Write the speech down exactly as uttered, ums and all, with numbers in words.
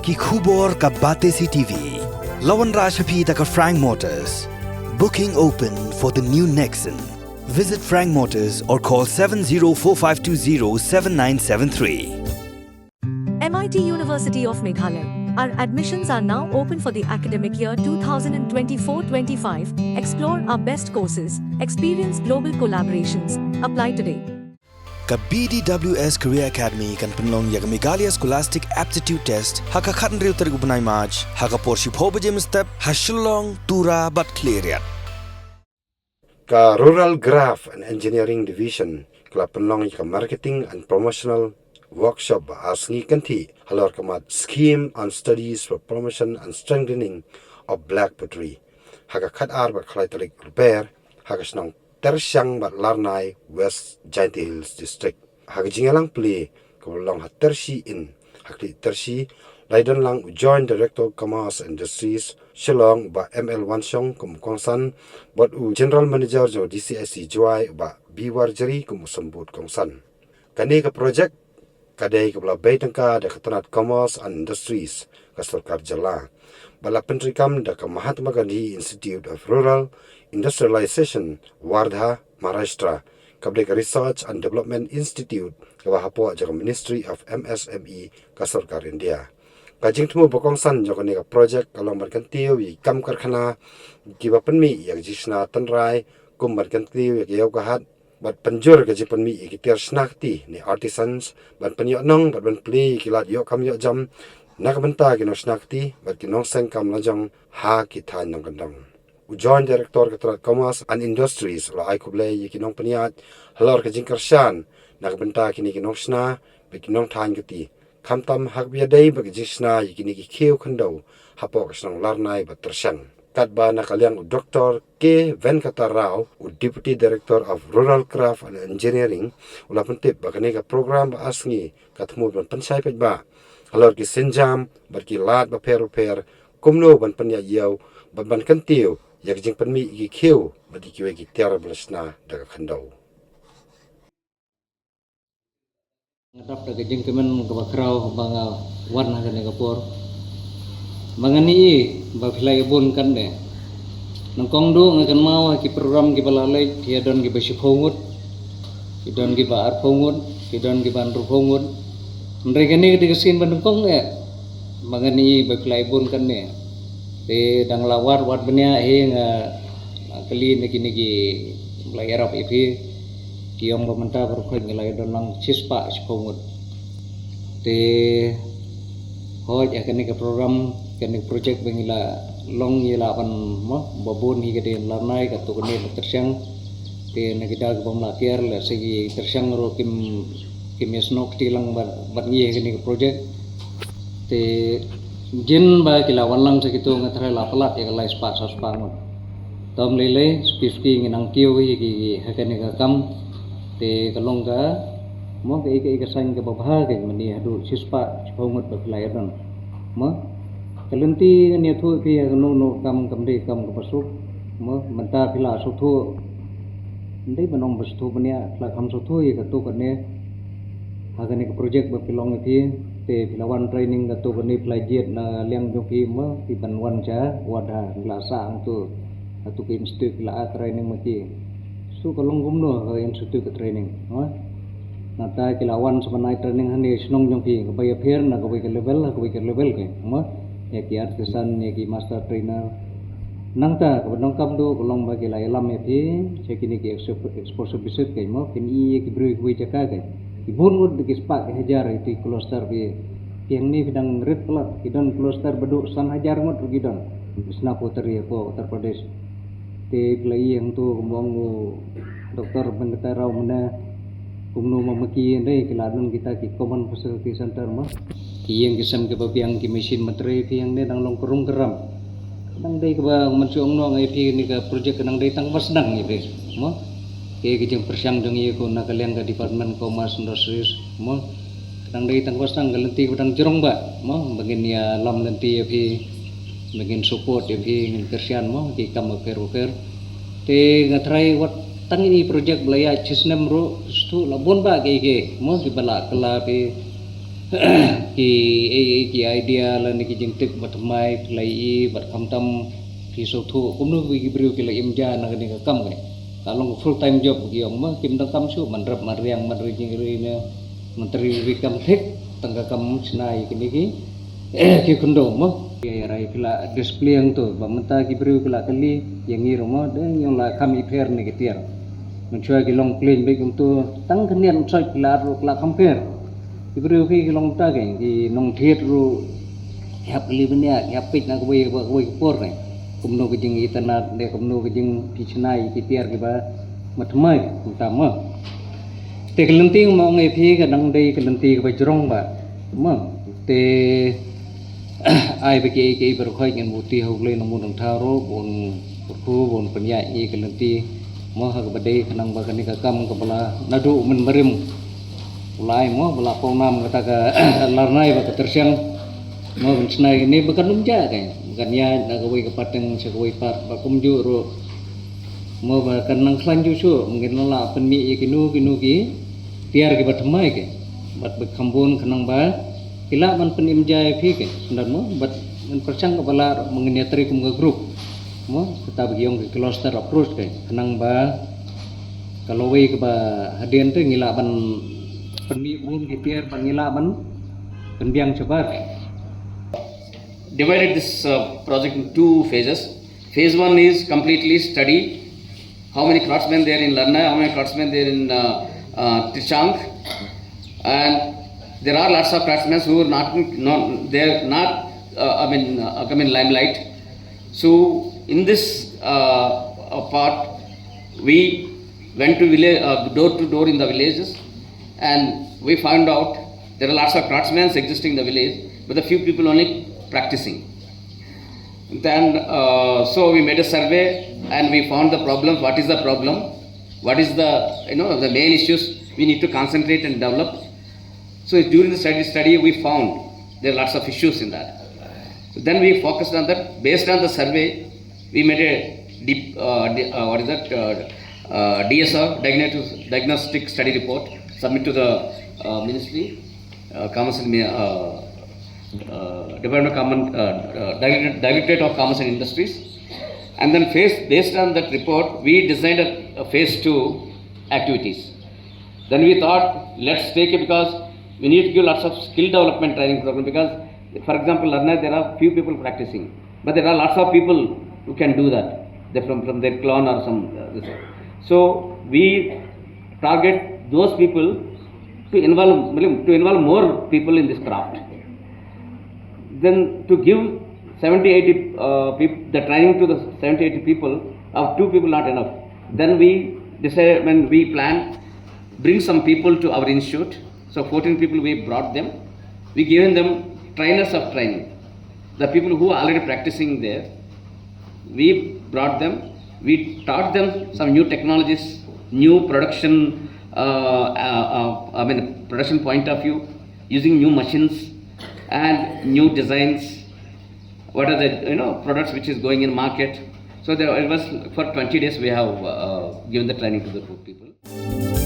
Ki khubor ka Batesi T V. La wanrah sha phi da ka Frank Motors. Booking open for the new Nexon. Visit Frank Motors or call seven zero four five two zero seven nine seven three. M I T University of Meghalaya. Our admissions are now open for the academic year twenty twenty-four twenty-five. Explore our best courses, experience global collaborations. Apply today. Ka B D W S Career Academy kan pynlong ïa ka Meghalaya Scholastic Aptitude Test ha ka khathynriew tarik u bnai March ha ka por shiphew baje mynstep ha Shillong, Tura bad Khliehriat. Ka Rural Craft and Engineering Division ka la pynlong ïa ka Marketing and Promotional Workshop ba ar sngi kynthih halor ka mat Scheme on Studies for Promotion and Strengthening of Black Pottery ha ka khatar bad khatlai tarik Lber ha ka shnong Tyrshang bad Larnai, West Jaintia Hills District. Ha ka jingïalang plie kaba long ha Tyrshi Inn ha Khlieh Tyrshi, la ïadon lang u Joint Director Commerce Industries Shillong u Bah M L Wanshong kum u kongsan bad u General Manager jong D C I C Jowai u Bah B Warjri kum u symbud kongsan. Kane ka projek ka dei kaba la bei tyngka da ka tnat Commerce and Industries ka sorkar jylla bad la pyntreikam da ka Mahatma Gandhi Institute of Rural Industrialization, Wardha, Maharashtra, kaba dei ka Research and Development Institute kaba hapoh jong ka Ministry of M S M E ka sorkar India. Ka jingthmu ba kongsan jong kane ka projek ka long ban kyntiew ïa ki kam karkhana kiba pynmih ïa ka jingshna tynrai kum ban kyntiew ïa ka ïew ka hat bad pynjur ka jingpynmih ïa ki tiar shna kti ne artisans ban pynïoh nong bad ban plie ïa ki lad ïoh kam ïoh jam na ka bynta ki nongshna kti bad ki nongseng kam lajong ha ki thaiñ nongkyndong. U Joint Director ka tnat Commerce and Industries u la ai khublei ïa ki nongpynïaid halor ka jingkyrshan na ka bynta kine ki nongshna bad ki nongthaiñ kti, khamtam ha kaba ïadei bad ka jingshna ïa kine ki khiew khyndew hapoh ka shnong Larnai bad Tyrshang. Katba na ka liang u Doktor K Venkata Rao, u Deputy Director of Rural Craft and Engineering, u la pyntip ba kane ka program ba ar sngi ka thmu ban pynshai paidbah halor ki sienjam bad ki lad bapher bapher kumno ban pynïaid ïew bad ban kyntiew ïa ka jingpynmih ïa ki khiew bad ïa kiwei ki tiar ba la shna da ka khyndew. Nga dap da ka jingkmen kaba khraw ba nga wan ha kane ka por. Ba ngan ïohi ba phi la ïa bun katne. Nyngkong duh nga kynmaw ha ki program kiba la leit, ki ïa don kiba shiphew ngut, ki don kiba arphew ngut, ki don kiba hynriewphew ngut. Hynrei kane ka dei ka sien ba nyngkong eh ba ngan ïohi ba phi la ïa bun katne. Te dang la wad wad bniah hi nga la kylli na kine kiba la ïarap ïa phi, ki ong ba mynta baroh khoit ngi la ïa don lang shispah shiphew ngut. Te hooid ha kane ka program, kane ka project ba ngi la long ïa la ban mo ba bun hi ka dei Larnai, kato kane ba Tyrshang. Te na ki daw ki bym la kiar lehse ki Tyrshang ruh kim kim ïasnoh kti lang bad bad ngi ha kane ka project. Te jin ba ki la wan lang sa kito nga tharai la palat ïa ka lai spah saw spah ngut. Te ym lei lei suki suki ngi nang kiew hi ki ha kane ka kam. Te ka long ka mo ka ïa ka ïa ka saiñ kaba bha ka mane haduh shispah shiphew ngut ba phi la ïa don. Mo ka lynti ngan ïathuh ïa phi ïa kano kano ka kam kam dei ka kam kaba suk. Mo mynta phi la sngewthuh. Ym dei ban ong ba sngewthuh bniah, phi la kham sngewthuh ïa kato kane. Ha kane ka project ba phi long ïa phi, te phi la wan training kato kane phi la jied na liang jong phi mo, phi ban wan sha Wardha, phi la sah hangto, kato ka institute phi la ai training ma ki. Shu ka long kumno ka institute ka training mo. Nangta ki la wan sa ban ai training hangne shnong jong phi, kaba ïapher na kawei ka level ha kawei ka level ka mo. Ïa ki artisan, ïa ki master trainer. Nangta kaba donkam duh ka long ba ki la ïalam ïa phi sha kine ki expo-, exposure visit ka mo, kin ïohi ïa ki briew kiwei jaka ka. Ki bun ngut ki spah ki hajar ïa ki cluster phi. Phi hangne phi dang rit palat, ki don cluster ba duh san hajar ngut ruh ki don. Ki sna pottery hapoh Uttar Pradesh. Te phi la ïohi hangto kumba ong u Doktor Venkata Rao mynne, kumno ma ma ki ïa dei ki la don kita ki common facility center mo. Ki ïing ki sem kiba biang, ki machine ma trei, phi hangne dang long ka rung ka ram. Dang dei kaba mynshuwa ong noh nga ïa phi, kane ka project ka dang dei tang ba sdang ïa phi mo. Kaei ka jingpyrshang jong ngi ko na ka liang ka Department Commerce Industries mo. Dang dei tang ba sdang, ka lynti kaba dang jrong bha mo, ba ngin ïalam lynti ïa phi, ba ngin support ïa phi, ngin kyrshan mo ki kam bapher bapher. Te nga tharai wat tang ine i project ba la ïaid shi snem ruh, shuh la bun bha kiei kiei mo kiba la kylla phi. Ki, eh, eh, ki idea lane ki jingtip ba thymmai phi la ïohi bad khamtam phi sngewthuh kumno ki briew ki la im ja na kane ka kam ka. Ka long full time job ki ong ma, kim dang kam shuh, man rep man riang man ri jingri ne man tri ri kam thik, tang ka kam shna ïa kine ki, eh, ki khyndew ma. Ïa rai phi la display hangto ba mynta ki briew ki la kylli ïa ngi ruh ma, dang ïong la kham ïapher ne ki tiar. Mynshuwa ki long plain beit kumto, tang ka niat soi ki la ruh ki la kham pher. Ki briew ki, ki long ta ki, ki nongthied ruh ki hap kylli bniah, ki hap peit na kawei ba kawei ka por ne. Kumno ka jingitynnad ne kumno ka jingpynshna ïa ki tiar kiba ma thymmai kumta ma. Te ka lynti ma ong ïa phi ka dang dei ka lynti kaba jrong ba ma. Te ai ba kiei kiei baroh khoit ngin buti ha U Blei Nongmut Nongthaw ruh, bun kyrkhu bun pynïaid ïa ka lynti mo ha kaba dei khnang ba kane ka kam kaba la naduh mynbarim u la ai mo ba la pawnam kata ka larnai ba ka tyrshang mo ban shna ïa kane ba kan ym jah ka, ba kan ïaid na kawei ka pateng sha kawei pat ba kumjuh ruh mo ba kan nang khlaiñ juh shuh, ngin nang lah pynmih ïa kino kino ki tiar kiba thymmai ka. Bad ba kham bun khnang ba ki lah ban pynim ja ïa phi ka. Sngewbha mo bad ngin pyrshang kaba lah ruh, ngin ïatrei kum ka group mo, kata ba ki ong ka cluster approach ka, khnang ba ka lawei kaba hadien te ngi lah ban pynmih bun ki tiar ba ngi lah ban pynbiang shabar. Divided this uh, project in two phases. Phase one is completely study how many craftsmen there in Larnai, how many craftsmen there in uh, uh, Tirchang, and there are lots of craftsmen who are not, not they're not uh, I mean uh, come in limelight. So in this uh, uh, part, we went to village uh, door to door in the villages, and we found out there are lots of craftsmen existing in the village, but the few people only practicing. Then, uh, so we made a survey and we found the problem. What is the problem? What is the, you know, the main issues we need to concentrate and develop? So during the study, study we found there are lots of issues in that. So then we focused on that. Based on the survey, we made a deep, uh, di- uh, what is that? Uh, uh, D S R, diagnostic, diagnostic study report, submit to the uh, ministry, uh, Commerce and Mi- uh, uh, Department of Common, uh, uh, Directorate, Directorate of Commerce and Industries. And then phase, based on that report, we designed a, a phase two activities. Then we thought, let's take it because we need to give lots of skill development training program because, for example, Larnai, there are few people practicing, but there are lots of people who can do that. They're from, from their clan or some. Uh, this. So we target those people to involve, to involve more people in this craft. Then to give seventy, eighty uh, peop- the training to the seventy, eighty people, of two people not enough. Then we decided, when we planned, bring some people to our institute. So fourteen people we brought them. We given them trainers of training. The people who are already practicing there, we brought them. We taught them some new technologies, new production, uh, uh, uh, I mean, production point of view, using new machines and new designs. What are the, you know, products which is going in market? So there, it was for twenty days we have uh, given the training to the people.